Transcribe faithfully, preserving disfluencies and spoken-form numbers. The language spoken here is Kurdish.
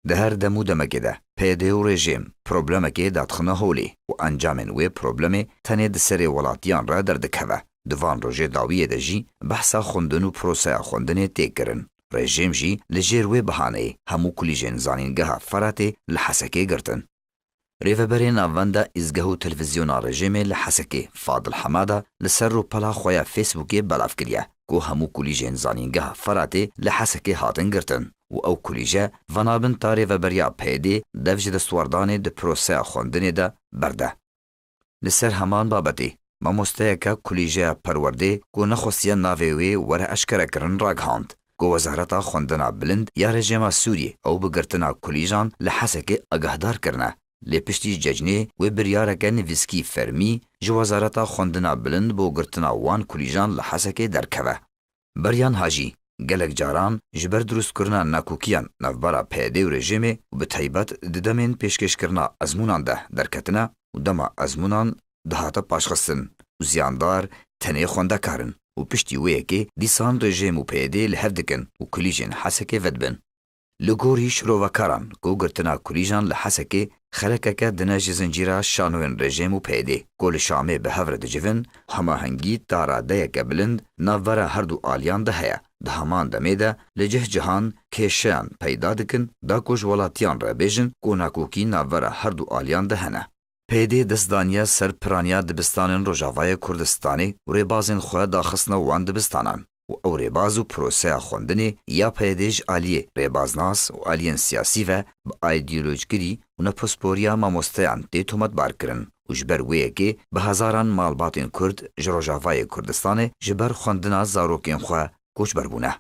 Di her dem û demekê de P Y D û rejîm problemekê dadixine holê û encamên wê problemê tenê di serê welatiyan re derdikeve. Di van rojê dawiyê de jî behsa xwendin û proseya xwendinê tê kirin. Rejîm jî li jêr wê bihaneyê hemû kulîjên zanîngeha Feratê li Hesekê girtin. Rêveberê Navenda Îzgeh û Televîzyona Rejîmê li Hesekê Fadil Hemada li ser rûpela xwe ya Facebookê belav kiriye ku hemû kulîjên zanîngeha Feratê li Hesekê hatin girtin û ew kulîje venabin ta rêveberiya P Y D dev ji destwerdanê di proseya xwendinê de berde. Li ser heman babetê, mamosteyeke kulîjeya perwerdê ku nexwestiye navê wê were eşkerekirin ragihand ku Wezareta Xwendina Bilind ya rejêma Sûriyê ew bi girtina kulîjan li Hesekê agahdar kirine. Lê piştî cejnê wê biryareke nivîskî fermî ji Wezareta Xwendina Bilind bo girtina wan kulîjan li Hesekê derkeve. Beryan Hacî, gelek caran ji ber dirustkirina nakokiyan navbera P Y D û rejîmê û bi taybet di demên pêşkêşkirina ezmûnan de derketine û dema ezmûnan dihate paşxistin û ziyandar tenê xwendekar in û piştî wê yekê dîsan rejîm û P Y D li hev dikin û kulîjên Hesekê vedibin. Li gorî şirovekaran, ku girtina kulîjan li Hesekê xelekeke din e ji zincîra şanoyên rejîm û P Y D, ku li Şamê bi hev re dicivin, hemahengî ta radeyeke bilind navbera her du aliyan de heye. Di heman demê de li cih cihan kêşeyan peyda dikin, da ku ji welatiyan re bêjin ku nakokî navbera her du aliyan de hene. P Y D dest daniye ser piraniya dibistanên Rojavayê Kurdistanê û rêbazên xwe daxistine wan dibistanan û ew rêbaz û proseya xwendinê ya P Y D ji aliyê rêbaznas û aliyên siyasî ve bi aîdeolojkirî û nepisporiya mamosteyan tê tometbar kirin û ji ber wê yekê bi hezaran malbatên Kurd ji Rojavayê Kurdistanê ji ber xwendina zarokên xwe koçber bûne.